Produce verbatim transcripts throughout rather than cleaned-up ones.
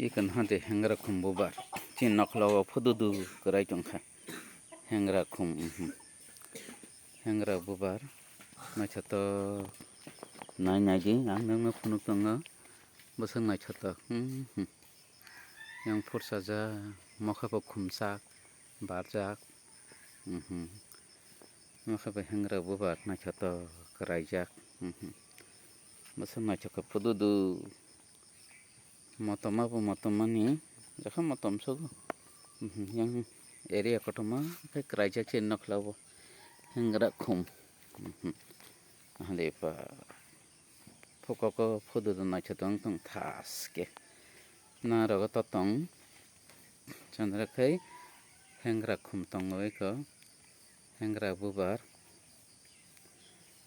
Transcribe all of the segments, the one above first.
Iko nahante hengra khum bubar. Chini nokhla o phududu kwrai tongkha. Hengra khum, mhm. Hengra bubar. Naithotok. Nai nai di, ang nokno phunuk tongo. Bwswk naithotok. Mhm. Yang phursajak, mokhe bo khumchak, barjak. Mhm. Mokhe bo hengra bubar naithotok kwraijak. Mhm. Bwswk naithotok phududu. Motom abo motom mani, jakha motom sogo. Mhm, yang area kotorma khe kwraijak se nokla o hengra khum. Mhm. Ahli pa phukoko phududu naithotok tong thaske. Narogo to tong. Chandra khai hengra khum tongo eko. Hengra bubar.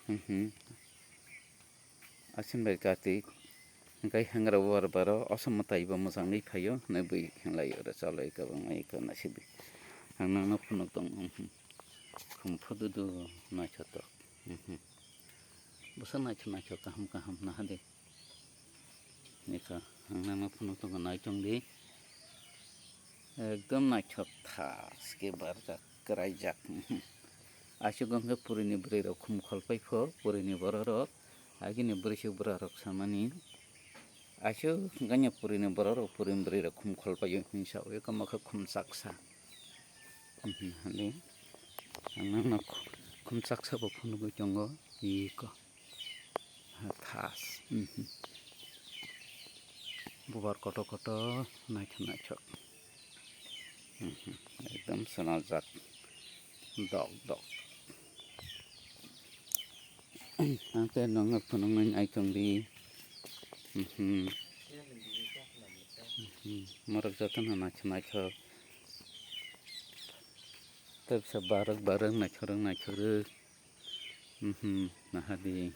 Mhm. Asin bai kati. Hingkai hengra bubar baro osom mwtai bo mwchangwi phaio. Hwnwi bui hinlai oro chalwi kabangma eko naisidi. Ang nangno phunuk tong. Mhm. Khum phududu naithotok. Mhm. Bwswk naithok naithok kaham kaham nahadi. Eka, ang nangno phunuk tongo nai tongdi. Ekdom naithok thaske barjak, kwraijak. Aswk wngkhe purini bwrwi rok khum kholpai pho, purini borok rok, agini bwrwisuk bwrwi rok samani. Aswk wngkhe purini borok rok, purini bwrwi rok khum kholpai o hinwi sa o, eko mokhe khum chaksa. Mhm, hadi. Ang nangno khum chaksa bo phunugwi tongo, iko. Thas. Mhm. Bubar kotor kotor, naithok naithok. Mhm. Ekdom swnajak. Dok dok. Ang tei nongno phunuknwi nai tongdi. Mhm. Mhm. Morok jotono naithok naithok. Tei bisa barwk barwk naithok naithok. Mhm, nahadi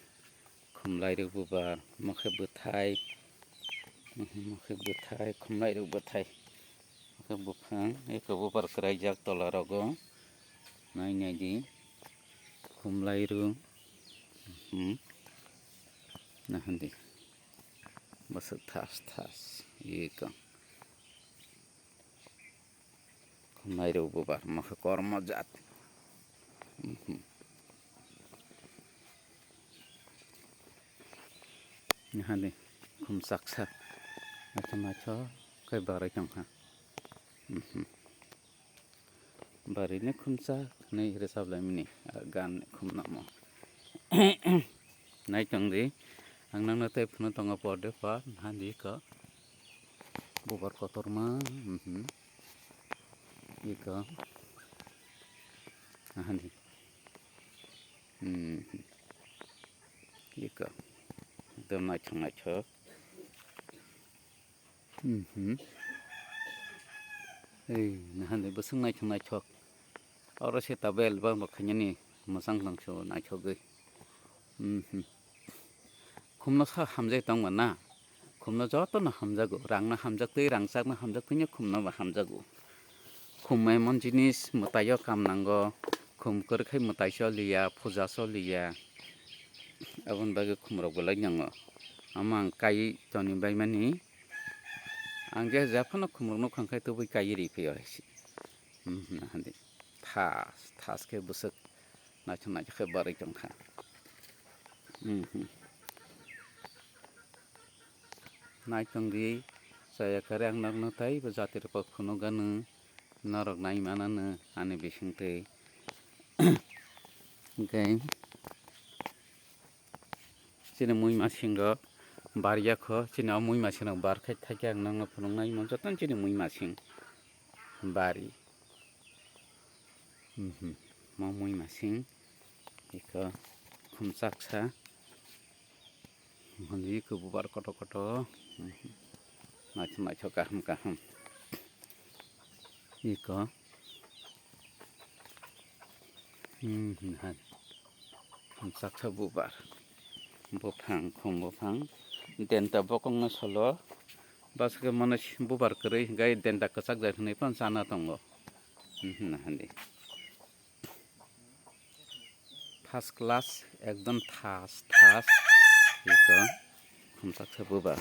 khumlairok bubar, mokhe bwthai, mhm, mokhe bwthai, khumlairok bwthai, mokhe buphang, eko bubar kwraijak tola rogo, nai nai di, khumlairok, mhm, nahadi, bwswk thas thas, eko. Khumlairok bubar mokhe kormo jat. Mhm. Nihani khum chaksa. Naithok naithok khe barwi tongkha. Mhm. Barini khumchak hinwi rwchap laimani, ah, gan khum namo. Nai tongdi, ang nangno tei phunuk tongo por de por, nahadi kok. Bubar kotorma, mhm. Iko. Ahani. Mhm. Iko. Ekdom naithok naithok. Mhm. Ei, nahani bwswk naithok naithok. Oro se tabel bang bo khainani mwchang tongso naithogwi. Mhm. Khumno sa hamjak tongma na? Khumno jotono hamjago. Rangno hamjaktwi, rangchakno hamjaktwino khumno bo hamjago. Khum emon jinis mwtaio kam nango. Khum kwrwkhe mwtai choliya, puja choliya. Aboni bagwi khumrok belai nango. Omo ang kaiwi toni baimani. Ang je jephano khumrok nukha khe tubui kaiwi ri phio hai se. Hmm, nahadi. Thas, thas khe bwswk naithok naithok khe barwi tongkha. Hmm, hmm. Naithok di, chaya kare ang norokno tei bo jati rok phunuk gano, norok nai manano ani bisingtwi. Hwnkhe chini muimasing rok bar ya kho, chini o muimasing rok bar khai thakhe ang norokno phunuknai, imo jotono chini muimasing bari. Mhm. Mo muimasing iko khumchaksa. Hwnwi iko bubar kotor kotor. Mhm. Naithok naithok kaham kaham. Iko. Mhm, hai. Khumchaksa bubar. Buphang, khum buphang. Denta bokongno solo. Basukhe mano bubar kwrwi hwnkhe denta kwchak jai hwnwi phano chana tongo. Mhm, nahandi. First class, ekdom thas, thas. Iko, khumchaksa bubar.